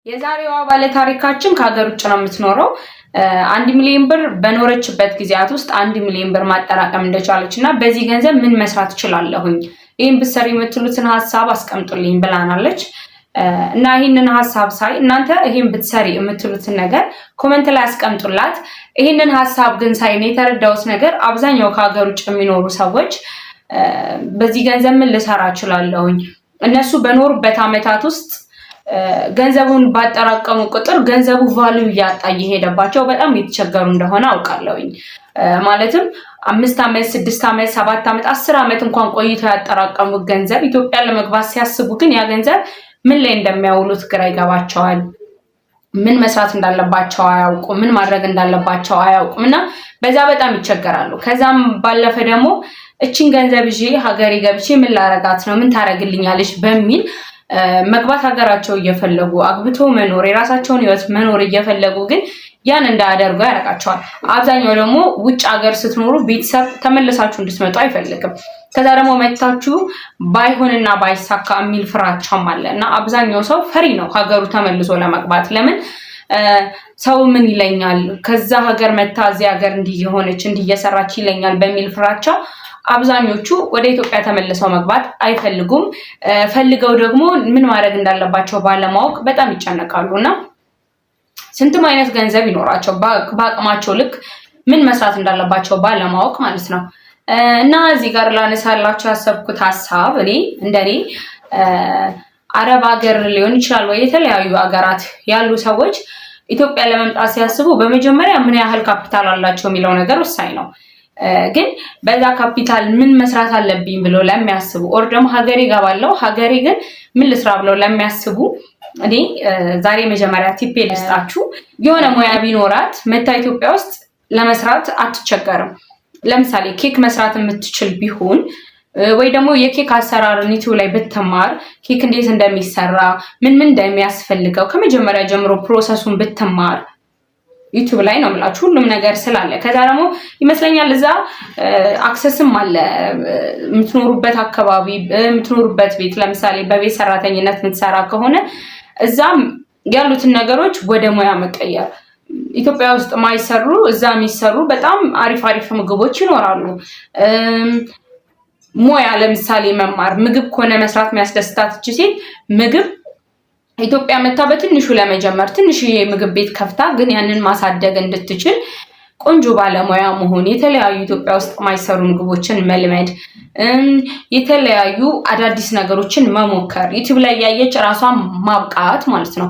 የዛሬዋ ባለታሪካችን ከሀገር ውጭ ነው የምትኖረው። 1 ሚሊዮን ብር በኖረችበት ጊዜያት ውስጥ 1 ሚሊዮን ብር ማጠራቀም እንደቻለች እና በዚህ ገንዘብ ምን መስራት እችላለሁኝ፣ ይህን ብትሰሪ የምትሉትን ሀሳብ አስቀምጡልኝ ብላናለች። እና ይህንን ሀሳብ ሳይ እናንተ ይህን ብትሰሪ የምትሉትን ነገር comment ላይ አስቀምጡላት። ይህንን ሀሳብ ግን ሳይ እኔ የተረዳሁት ነገር አብዛኛው ከሀገር ውጭ የሚኖሩ ሰዎች በዚህ ገንዘብ ምን ልሰራ እችላለሁኝ፣ እነሱ በኖሩበት ዓመታት ውስጥ ገንዘቡን ባጠራቀሙ ቁጥር ገንዘቡ value እያጣ እየሄደባቸው በጣም እየተቸገሩ እንደሆነ አውቃለሁኝ። ማለትም 5 ዓመት፣ 6 ዓመት፣ 7 ዓመት፣ 10 ዓመት እንኳን ቆይተው ያጠራቀሙት ገንዘብ ኢትዮጵያ ለመግባት ሲያስቡ ግን ያ ገንዘብ ምን ላይ እንደሚያውሉት ግራ ይገባቸዋል። ምን መስራት እንዳለባቸው አያውቁም። ምን ማድረግ እንዳለባቸው አያውቁም እና በዛ በጣም ይቸገራሉ። ከዛም ባለፈ ደግሞ እችን ገንዘብ ይዤ ሀገሬ ገብቼ ምን ላረጋት ነው፣ ምን ታረግልኛለች በሚል መግባት ሀገራቸው እየፈለጉ፣ አግብቶ መኖር፣ የራሳቸውን ህይወት መኖር እየፈለጉ ግን ያን እንዳያደርጉ ያደርጋቸዋል። አብዛኛው ደግሞ ውጭ ሀገር ስትኖሩ ቤተሰብ ተመልሳችሁ እንድትመጡ አይፈልግም። ከዛ ደግሞ መጥታችሁ ባይሆንና ባይሳካ የሚል ፍራቻም አለ እና አብዛኛው ሰው ፈሪ ነው ሀገሩ ተመልሶ ለመግባት። ለምን? ሰው ምን ይለኛል፣ ከዛ ሀገር መጥታ እዚህ ሀገር እንዲህ የሆነች፣ እንዲህ እየሰራች ይለኛል በሚል ፍራቻ አብዛኞቹ ወደ ኢትዮጵያ ተመልሰው መግባት አይፈልጉም። ፈልገው ደግሞ ምን ማድረግ እንዳለባቸው ባለማወቅ በጣም ይጨነቃሉ እና ስንትም አይነት ገንዘብ ይኖራቸው በአቅማቸው ልክ ምን መስራት እንዳለባቸው ባለማወቅ ማለት ነው። እና እዚህ ጋር ላነሳላችሁ ያሰብኩት ሀሳብ እኔ እንደኔ አረብ ሀገር ሊሆን ይችላል ወይ የተለያዩ ሀገራት ያሉ ሰዎች ኢትዮጵያ ለመምጣት ሲያስቡ በመጀመሪያ ምን ያህል ካፒታል አላቸው የሚለው ነገር ወሳኝ ነው። ግን በዛ ካፒታል ምን መስራት አለብኝ ብለው ለሚያስቡ or ደግሞ ሀገሬ እገባለሁ፣ ሀገሬ ግን ምን ልስራ ብለው ለሚያስቡ እኔ ዛሬ መጀመሪያ tip ልስጣችሁ። የሆነ ሙያ ቢኖራት መጥታ ኢትዮጵያ ውስጥ ለመስራት አትቸገርም። ለምሳሌ ኬክ መስራት የምትችል ቢሆን ወይ ደግሞ የኬክ አሰራርን ዩቲዩብ ላይ ብትማር፣ ኬክ እንዴት እንደሚሰራ፣ ምን ምን እንደሚያስፈልገው ከመጀመሪያ ጀምሮ process ኡን ብትማር ዩቲዩብ ላይ ነው የምላችሁ፣ ሁሉም ነገር ስላለ። ከዛ ደግሞ ይመስለኛል እዛ access ም አለ፣ የምትኖሩበት አካባቢ፣ የምትኖሩበት ቤት፣ ለምሳሌ በቤት ሰራተኝነት የምትሰራ ከሆነ እዛም ያሉትን ነገሮች ወደ ሙያ መቀየር፣ ኢትዮጵያ ውስጥ ማይሰሩ እዛ የሚሰሩ በጣም አሪፍ አሪፍ ምግቦች ይኖራሉ። ሙያ ለምሳሌ መማር፣ ምግብ ከሆነ መስራት የሚያስደስታት እች ሴት ምግብ ኢትዮጵያ መጥታ በትንሹ ለመጀመር፣ ትንሽ የምግብ ቤት ከፍታ ግን ያንን ማሳደግ እንድትችል ቆንጆ ባለሙያ መሆን፣ የተለያዩ ኢትዮጵያ ውስጥ የማይሰሩ ምግቦችን መልመድ፣ የተለያዩ አዳዲስ ነገሮችን መሞከር፣ ዩቲዩብ ላይ ያየች ራሷን ማብቃት ማለት ነው።